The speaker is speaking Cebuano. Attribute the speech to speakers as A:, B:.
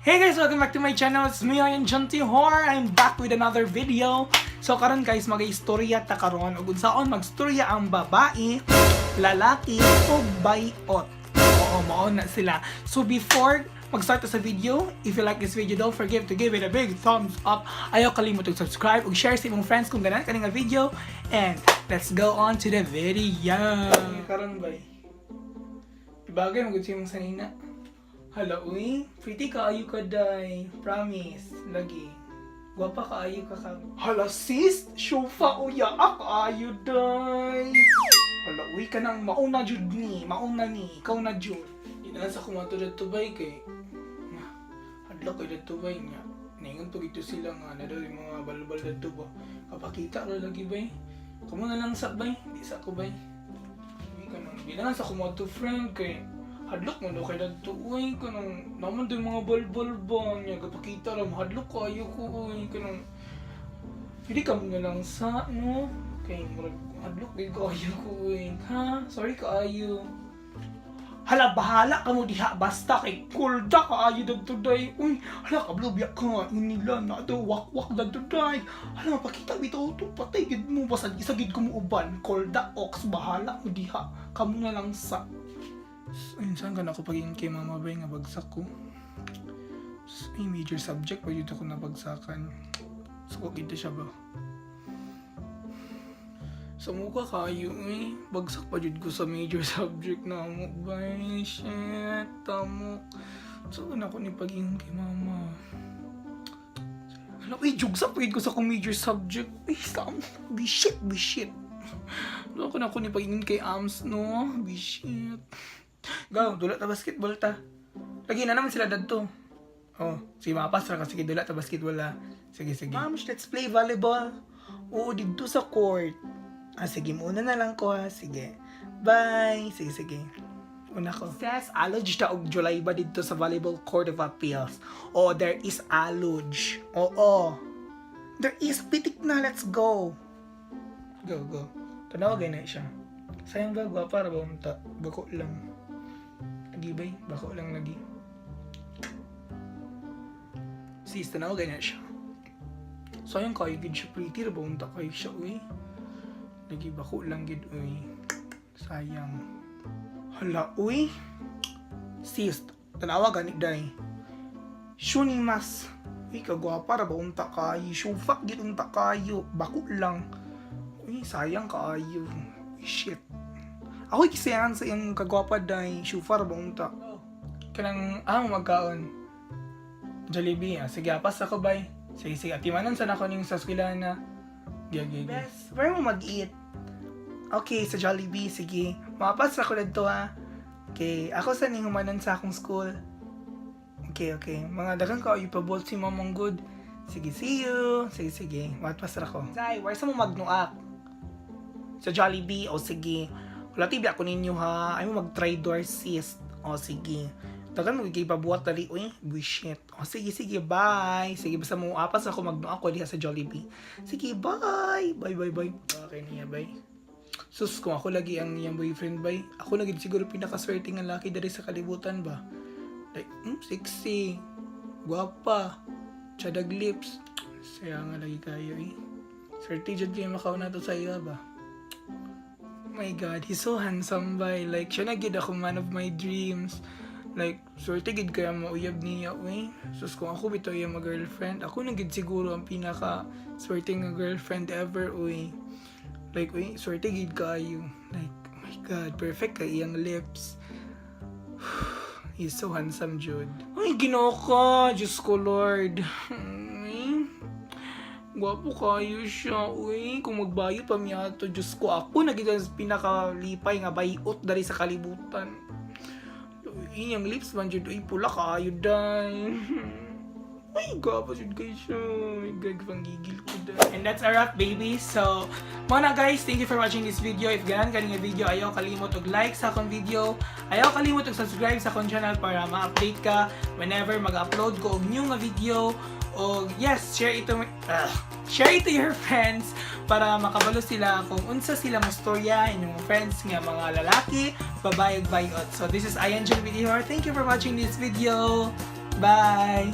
A: Hey guys! Welcome back to my channel. It's me, Ian Jonty Hor. I'm back with another video. So karon guys, mag-istorya ta karon ug unsaon magstorya ang babae, lalaki ug bayot. Oo, mao na sila. So before mag-start ta sa video, if you like this video, don't forget to give it a big thumbs up. Ayaw kalimot og subscribe ug share sa imong friends kung ganahan kani nga video. And let's go on to the video. Karon bay. Ibagay mo gud sa imong sanina. Hala, uy. Pretty kaayo ka, day. Promise. Lagi. Gwapa kaayo ka ka. Hala, sis! Shufa, uya. Ah, kaayo, day. Hala, uy, kanang mauna jud ni. Mauna ni. Ikaw na jud. Di na lang sa kumato dito bay kay. Nga, hadlok kay dito bay niya. Naingon pag ito sila nga na daw yung mga balbal dito ba. Kapakita ra lagi bay. Kamo na lang sa bay. Di sa ko bay. Uy, kanang di na lang sa kumato, friend, kay hadlok mo daw kay dadto, uy, kanang naman daw yung mga balbal ba niya kapakita ra, hadlok kayo ko, uy, kanang pwede ka mo na lang sa no kay murag hadlok gid kaayo ko, uy, ha, sorry kaayo. Hala, bahala ka mo diha, basta kay kulda kaayo dadto day. Uy, hala, kabalo biya ka nga nila na do wakwak dadto day. Hala, mapakita bitaw to, patay gid mo, basta isa gid ko mo uban kulda ox. Bahala mo diha, kamo na lang sa. Ayun, saan ka na ako pagiging kay Mama Bay nga bagsak ko? Ay, major subject pa dito ko nabagsakan. So, kita siya ba? Sa mukha kayo eh. Bagsak pa jud ko sa major subject na mo ba? Shit, tamok. So, na ako ni pag-ingon kay Mama. Ano, uy, jugsa pa jud ko sa akong major subject. Uy, sam, bishit, bishit. Ano ako na ako ni pag-ingon kay Ams, no? Bishit. Go, dula ta basketball ta. Lagi na naman sila dadto. Oh, sige, mapas ra ka. Sige, dula ta basketball ha. Sige, sige. Ma'am, let's play volleyball. Oo, dito sa court. Ah, sige, muna na lang ko ha. Sige. Bye. Sige, sige. Una ko. Says, aloj ta og July ba dito sa Volleyball Court of Appeals? Oh, there is aloj. Oo. There is pitik na. Let's go. Go, go. Tanawa na siya. Sayang ba? Gwapa ra ba unta? Bako lang. Lagi ba? Bako lang lagi. Sis, tanawa na siya. Sayang kayo gid siya, pretty ra ba unta kayo siya, uy. Lagi, bako lang gid, uy. Sayang. Hala, uy. Sis, tanawa gani day. Shunimas. Uy, kagwapa ra ba unta kayo? Shufak gid unta kayo. Bako lang. Uy, sayang kaayo. Uy, shit. Ako kisayangan sa iyang kagwapa day. Shufa ra ba unta? Kanang, ah, magkaon. Jollibee, ah. Sige, apas ako, bay. Sige, sige. Atimanan sana ako ning sa eskwelahan na. Gi, gi, gi. Bes, where mo mag-eat? Okay, sa Jollibee, sige. Mapas ako dito ha. Okay, ako sa ning humanan sa akong school. Okay. Mga dagang ka, ipabot si Mamang good. Sige, see you. Sige, sige. Matpas ra ko. Zay, where sa mo magnuak? Sa Jollibee, o sige. Wala tibya ako ninyo ha. Ay mo mag-try door, sis. O sige. Tagal mo pabuhat dali, uy. Bullshit. O sige, sige, bye. Sige, basta mo apas ako magnuak ko diha sa Jollibee. Sige, bye. Bye, bye, bye. Okay niya, bye. Sus, kung ako lagi ang iyang boyfriend, bay. Ako lagi siguro pinakaswerte nga laki diri sa kalibutan ba. Like, sexy. Guwapa. Chadag lips. Saya nga lagi kayo eh. Swerte jud kayo makaw na to sa iya ba. My God, he's so handsome bay. Like, siya na gid ako man of my dreams. Like, swerte gid kaya mauyab niya, uy. Sus, kung ako bitaw iya ma-girlfriend, ako na gid siguro ang pinaka swerte nga girlfriend ever, uy. Like, uy, swerte gid kayo. Like, oh my God, perfect kay iyang lips. He's so handsome, Jude. Ay, Ginoo ko. Diyos ko, Lord. Ay, gwapo kayo siya. Uy, kung magbayo pa miya to, Diyos ko, ako na gid ang pinakalipay nga bayot dari sa kalibutan. Uy, ang lips man, Jude. Uy, pula kayo, day. Ay, gwapo jud kayo siya. My God, panggigil ko day. And that's a wrap, baby. So, mao na guys, thank you for watching this video. If ganahan ka nga video, ayaw kalimot og like sa akong video. Ayaw kalimot og subscribe sa akong channel para ma-update ka whenever mag-upload ko og new nga video. O yes, share it to your friends para makabalo sila kung unsa sila mo storya inyong friends nga mga lalaki, babae ug bayot. So this is Ian John Video. Thank you for watching this video. Bye!